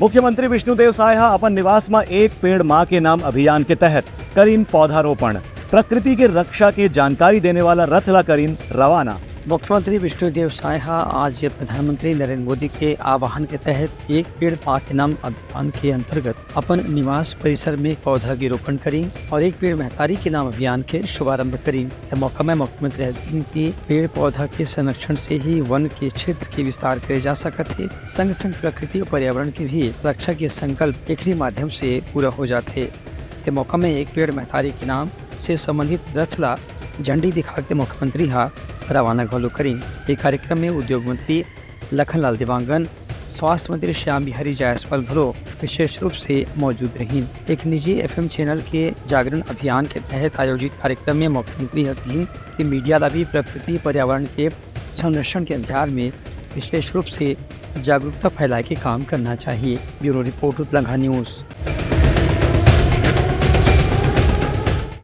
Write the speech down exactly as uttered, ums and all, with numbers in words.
मुख्यमंत्री विष्णुदेव साय ह अपन निवास म एक पेड़ मां के नाम अभियान के तहत करिन पौधारोपण। प्रकृति के रक्षा के जानकारी देने वाला रथ ला करिन रवाना। मुख्यमंत्री विष्णुदेव साय ह आज प्रधानमंत्री नरेंद्र मोदी के आह्वान के तहत एक पेड़ मां के नाम अभियान के अंतर्गत अपन निवास परिसर में पौधा के रोपण करिन और एक पेड़ महतारी के नाम अभियान के शुभारंभ करिन। ए मौका में मुख्यमंत्री ह कहिन कि पेड़ पौधा के संरक्षण से ही वन के क्षेत्र के विस्तार करे जा सकत हे, संग संग प्रकृति और पर्यावरण के भी रक्षा के संकल्प एकरे माध्यम से पूरा हो जात हे। ए मौका में एक पेड़ महतारी के नाम से संबंधित रथ ला झंडी दिखा के मुख्यमंत्री ह रवाना घलो करिन। ए कार्यक्रम में उद्योग मंत्री लखनलाल देवांगन, स्वास्थ्य मंत्री श्याम बिहारी जायसवाल घलो विशेष रूप से मौजूद रहिन। एक निजी एफएम चैनल के जागरण अभियान के तहत आयोजित कार्यक्रम में मुख्यमंत्री ह कहिन कि मीडिया ला भी प्रकृति पर्यावरण के संरक्षण के अभियान में विशेष रूप से जागरूकता फैलाए के काम करना चाहिए। Bureau report, Uttarakhand news.